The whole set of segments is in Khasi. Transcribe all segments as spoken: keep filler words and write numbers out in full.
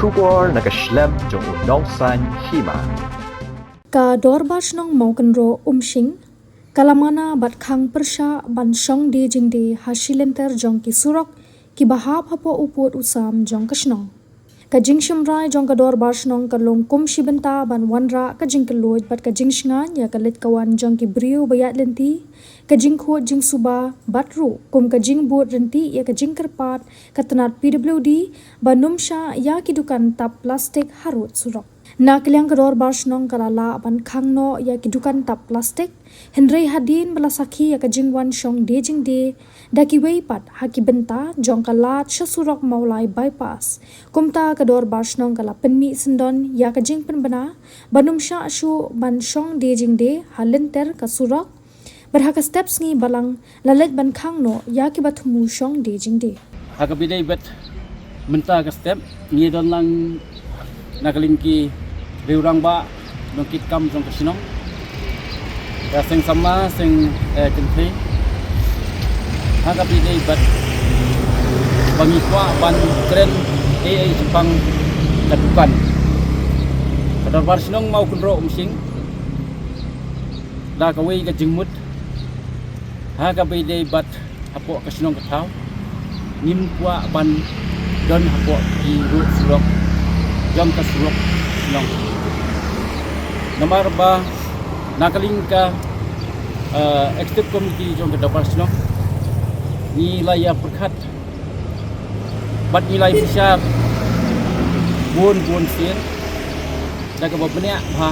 Khubor na ka shlem jong u Nongsaiñ Hima. Ka Dorbar Shnong Mawkynroh Umshing ka la mana bad khang pyrshah ban shong die jingdie ha shi lynter jong ki surok kiba hap hapoh u pud u sam jong ka shnong. Ka jingshim rai jong ka Dorbar Shnong ka long kum shi bynta ban wanrah ka jingkylluid bad ka jingshngaiñ ïa ka leit ka wan jong ki briew ba ïaid lynti, ka jingkhuid jingsuba bad ruh kum ka jingbud ryntih ïa ka jingkyrpad ka tnat P W D ban ym shah ïa ki dukan tap plastik harud surok. Na ka liang ka Dorbar Shnong ka la lah ban khang noh ïa ki dukan tap plastik, hynrei hadien ba la sakhi ïa ka jingwan shong die jingdie da kiwei pat ha ki bynta jong ka lad sha surok Mawlai Bypass, kumta ka Dorbar Shnong ka la pynmih syndon ïa ka jingpynbna ban ym shah shuh ban shong die jingdie ha lynter ka surok. Bad ha ka step sngi balang la leit ban khang noh ïa kiba thmu shong die jingdie. Ha kaba ïadei bad mynta ka step, ngi don lang na ka liang ki riew rangbah nongkitkam jong ka shnong, ka seng samla, seng, eh, kynthei. Ha kaba ïadei bad ba ngi kwah ban kren ei ei shaphang ka dukan. Ka Dorbar Shnong Mawkynroh Umshing da kawei ka jingmut ha kaba ïadei bad hapoh ka shnong ka thaw, ngim kwah ban don hapoh ki rud surok jong ka surok shnong. Namar ba na ka liang ka, eh, executive committee jong ka Dorbar Shnong ngi la ïa pyrkhat bad ngi la ïa bishar bun bun sien da kaba bniah bha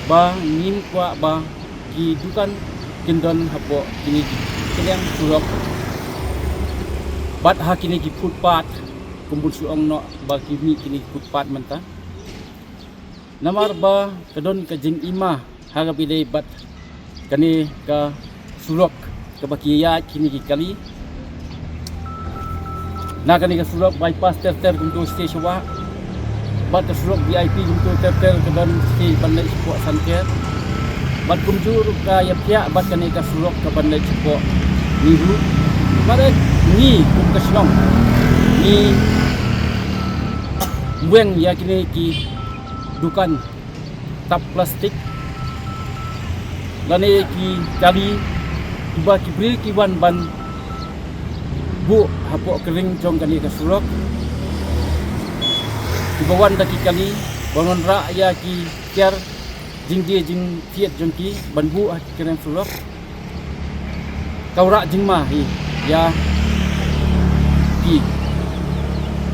ba ngim kwah ba ki dukan kin don hapoh kine ki kylleng surok bad ha kine ki footpath, kum bun shu ong noh ba ki mih kine ki footpath mynta. Namar ba ka don ka jingima ha kaba ïadei bad kane ka surok kaba ki ïaid kine ki kali. Na kane ka surok bypass ter ter kumto stage shuwa bad ka surok V I P kumto ter ter ka ban stage ban leit shapoh Sanker. Bad kumjuh ruh ka ïaphiah bad kane ka surok ka ban leit shapoh NEHU. Bad ngi kum ka shnong ngi weng ïa kine ki dukan tap plastik lane ki kali kiba ki briew ki wan ban buh hapoh ka ring jong kane ka surok, kiba wan da ki kali ban wanrah ïa ki tiar jingdie jingthied jong ki ban buh ha ki kren surok. Ka wanrah jingma hi ïa ki.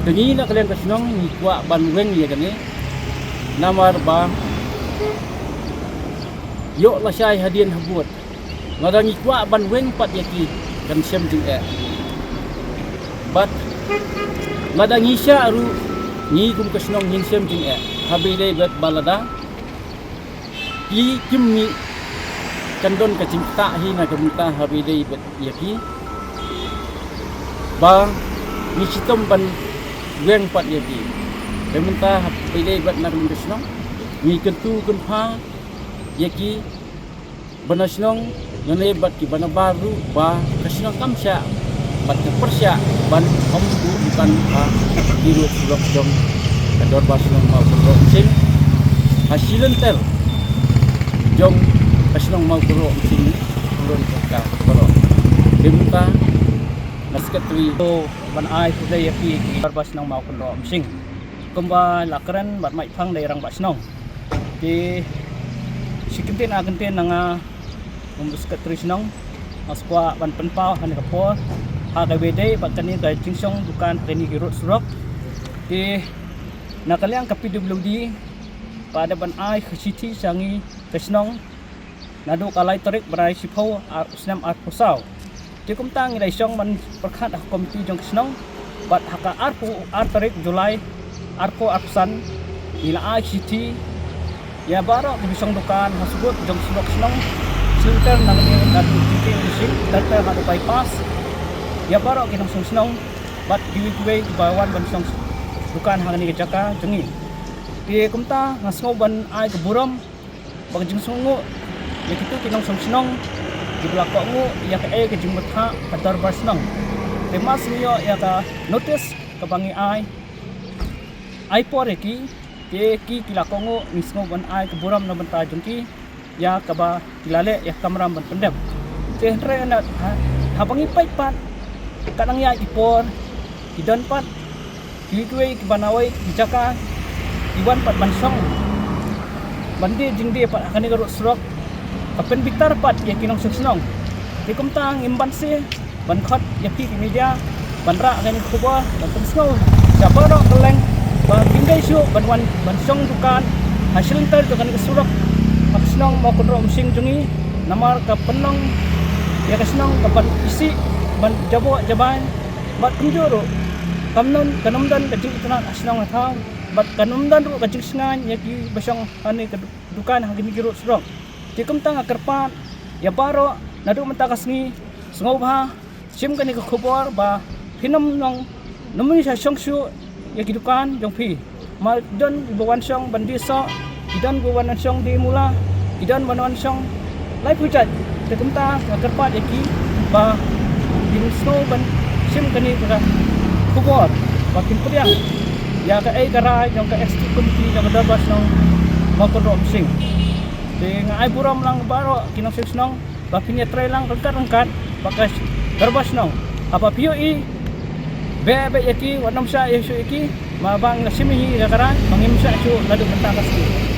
Te ngi na ka liang ka shnong ngi kwah ban weng ïa kane. Namar ba ïoh lashai hadien habud, lada ngi kwah ban weng pat ïa ki kan shem jingeh. Bad lada ngi shah ruh, ngi kum ka shnong ngin shem jingeh ha kaba ïadei bad ba lada ki kim mih kan don ka jingktah hi na ka bynta ha kaba ïadei bad ïa ki ba ngi shitom ban weng pat ïa ki. Te mynta ha kaba ïadei bad na ka liang ka shnong ngi kyntu kynpha ïa ki ba na shnong lane bad kiba na bar ruh ba ka shnong kam shah bad ka pyrshah ban ym buh dukan ha ki rud surok jong ka Dorbar Shnong Mawkynroh Umshing ha shi lynter jong ka shnong Mawkynroh Umshing. Pynlong ka baroh. Te mynta nga Secretary to ban ai khublei ïa phi ki Dorbar Shnong Mawkynroh Umshing kumba la kren bad mait phang da i rangbah shnong. Te shi kyntien ar kyntien na nga kum u Secretary shnong nga sngewkwah ban pynpaw ha kane ka por ha kaba ïadei bad kane ka jingshong dukan ha kine ki rud surok. Te na ka liang ka P W D ka dei ban ai ka shithi sha ngi ka shnong naduh ka lai tarik bnai shiphew ar snem arphew saw. Te kumta ngi la ïa shong ban pyrkhat ha ka komiti jong ka shnong bad ha ka arphew ar tarik July arphew arphew san ngi la ai shithi ïa baroh kiba shong dukan ha shuwa jong surok shnong, shilynter nangne naduh J K Umshing ter ter haduh bypass, ïa baroh ki nongshong shnong bad kiwei kiwei kiba wan ban shong dukan ha kane ka jaka jong ngi. Te kumta nga sngew ban ai ka burom bad ka jingsngewnguh ïa kito ki nongshong shnong kiba la kohnguh ïa kaei ka jingbthah ka Dorbar Shnong. Te ma sngewthuh ïa ka notice kaba ngi ai ai por ïa ki, te ki ki la kohnguh, ngi sngew ban ai ka burom na bynta jong ki ïa kaba ki la leh ïa ka kamram ban pyndep. Te hynrei na ha, haba ngi peit pat, ka dang ïaid ki por, ki don pat kiwei kiwei kiba na wei ki jaka ki wan pat ban shong, ban die jingdie pat ha kane ka rud surok, ka pynbitar pat ïa ki nongshong shnong. Te kumta ngim banse ban khot ïa phi ki media ban rah kane ka khubor, ban pynsngew sha baroh kylleng ba kim dei shuh ban wan ban shong dukan ha shilynter jong kane ka surok ha ka shnong Mawkynroh Umshing jong ngi, namar ka pynlong ïa ka shnong ka ban isih, ban jaboh jabai, bad kumjuh ruh kam don, kan ym don ka jingitynnad ha shnong ha thaw, bad kan ym don ruh ka jingshngaiñ ïa kiba shong ha kane ka du-, dukan ha kine ki rud surok. Te kumta nga kyrpad ïa baroh, naduh mynta ka sngi, sngewbha shim kane ka khubor ba phin ym long, ym ïa shong shuh ïa ki dukan jong phi. Namar don kiba wan shong ban die soh, ki don kiba wan shong die mula, ki don ban wan shong laiphew jait. Te kumta nga kyrpad ïa ki ba kin sngewbha ban shim kane ka khubor, ba kin pdiang ïa kaei ka rai jong ka Executive Committee jong ka Dorbar Shnong Mawkynroh Umshing. Te nga ai burom lang baroh ki nongshong shnong ba phin ïatrei lang ryngkat ryngkat bad ka Dorbar Shnong. Haba phi ïohi, beh beh ïa ki, wat nym shah ïa shuh ïa ki, namar ba nga la shim hi ïa ka rai ba ngim shah shuh naduh mynta ka sngi.